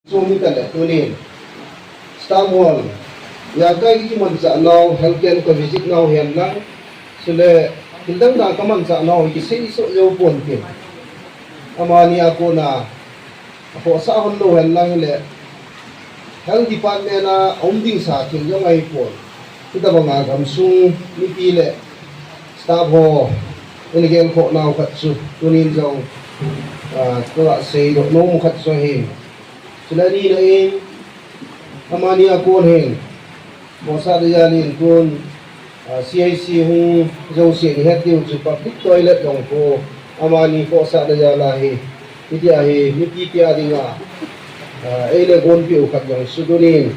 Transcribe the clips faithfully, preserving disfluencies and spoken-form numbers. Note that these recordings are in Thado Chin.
Chu mi kale tunin staff hon ijakai kimanchah nau, health camp ka visit nau hihen lang, chule thil dang dang kamanchah nau hi kisei soh jou pon tin. Amani a kona akhohsah hon lou hen lang hile, health department a um ding sa thil jong ahipon. Hitabanga gamsung mipi le staff ho, ina gelkhoh nau khat chu tunin jong, ah, ka seidoh nom khat chu ahi. Chule nina in, amani a kon hin, Khohsah Dayal in tun, ah, C H C hung jouse ni het diu chu public toilet jong khu, amani Khohsah Dayal a hi, hitia hi mipi tia dinga, ah, eile gonpeh u khat jong chu tunin,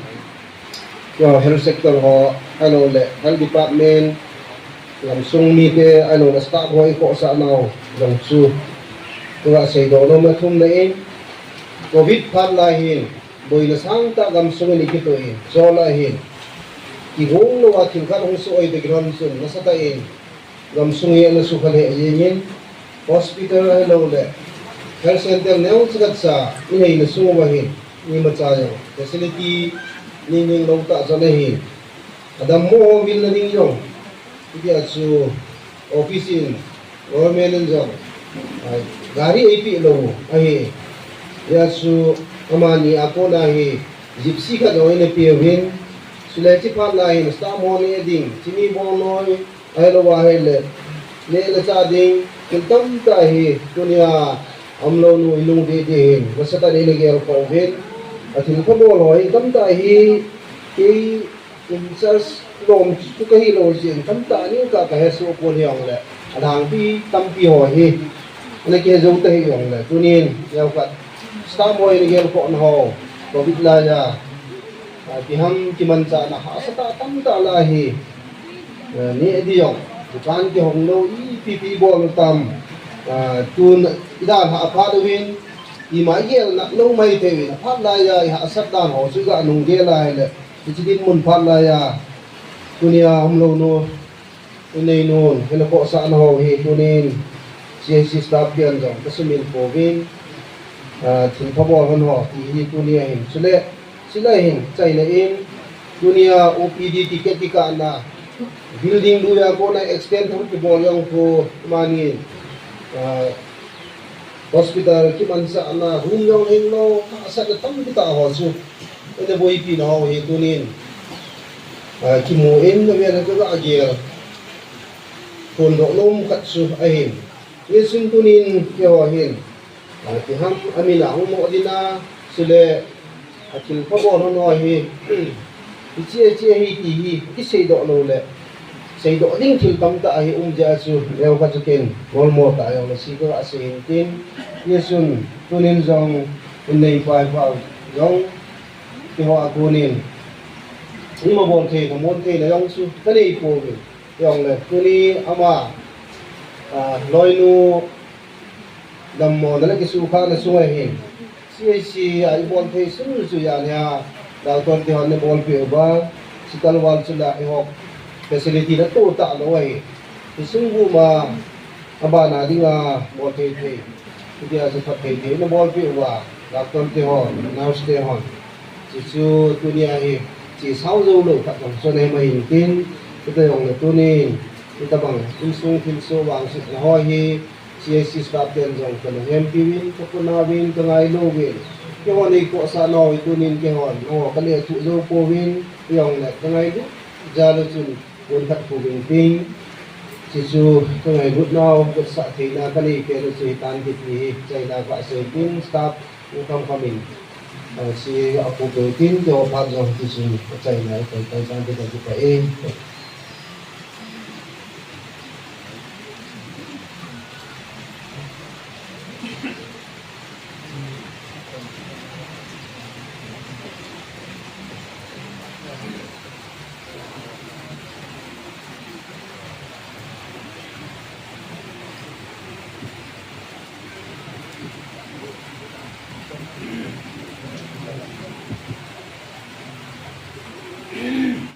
health sector ho, ahilouleh health department, gamsung mite, ahilouleh staff ho i khohsah nau jong chu, tua seidoh nom a thumna in, covid phat lai hin, boina sangtah gamsung in i kitoh in, chule hin, kigong lou a thil khat hung soh ahi toh kilhon chun, nasatah in, gamsung hi ana sukha lheh jengin, hospital ahilouleh health center neocha khat cha i neina sung uva hin, imacha jong facility ning ning lou tah chun ahin, adammo ho vilna ding jong, hitia chu office in, government in jong, ah, gari eipeh lou ahi. Hijeh chun amani a kona hi Gypsy khat jong eina peuvin, chule hiche phat lai hin staff ho neh ding, chini bongnoi, ahilou ahile, neh le chah ding, thil tamtah hi, tunia umlounu i lungdei ding hin, nasatah in eina gelkhoh uvin, athilpha bol ho hi tamtah hi, kei in charge lom chu kahi lou jeh in tamtah ning ka kahesoh pon hijongle, alhangpi tampi ho hi ana kihe jou tahih jongle, tunin neokhat staff ho in gelkhoh na ho, covid laiya, ah, kiham kimanchahna hahsatah tamtah lah hi, ah, neh ding jong, dukan kihong lou, ipi ipi bol tam, ah, tun i dalhah phat uvin, ima i gelna lou maithei uvin, aphat laiya i hahsat dan ho chu i ga nung gel a ahile, hiche dinmun phat laiya, tunia umlounu, i neinun, eina khohsah na ho hi tunin, C H C staff ten jong ka sumil pouvin, ah, thilpha bol hon ho ti hi tunia hin. Chule, chule hin, achaina in, tunia O P D ticket kikahna, building lui a kona extend thou kibol jong khu, amani, ah, hospital kimanchahna, room jong hing lou, hahsatna tampi tah ho chu, eina boipi na ho hi tunin, ah, kimu in, avel a ka ga gel phondoh nom khat chu ahin. Hichun tunin keiho hin, ah, kiham amin a hung mo ding a, chule athilpha bol hon ho hi, hiche, hiche ahi ti hi kiseidoh lou le, seidoh ding thil tamtah ahi um jeh a chu, neokhat chu ken golmo tah jong le si ka ga sei hin tin, hichun tunin jong, in neipa ipa jong, keiho a konin, ima bol thei, ka mon thei le jong chu ka nei pouvin, hijongle tuni ama, ah, loinu dammona le kisukhahna sunga hin, C H C a i bol thei sung chu jan hi a, doctor te hon ana bolpeh uva, hospital ward chu la i hop facility natoh talou ahi. Hiche sung guma, abana dinga bol thei thei, hitia chu phatthei thei ana bolpeh uva, doctor te hon, nurse te hon. Hichu tunia hi, che sao jou lou khat jong chu ana hi mai in tin, hita jongle tunin, hitabang insung thilsoh vangsetna ho hi, C H C staff ten jong ka lunghem piuvin, ka puna uvin, ka ngailu uvin. Keiho nei khohsah nau hi tunin keihon, o, ka lethuh jou pouvin, hijongle ka ngailut jal u chun, pon khat khu vin ting. Hichu ka ngailut nau, ka sah theina, ka nei pen u chu hitan kiti hi, achaina ka sei tin, staff u kham kham in, ah, hiche a khu vin tin, keiho phat jong hichun, achaina, ka, ka, ka, ka, ka, ka, eh.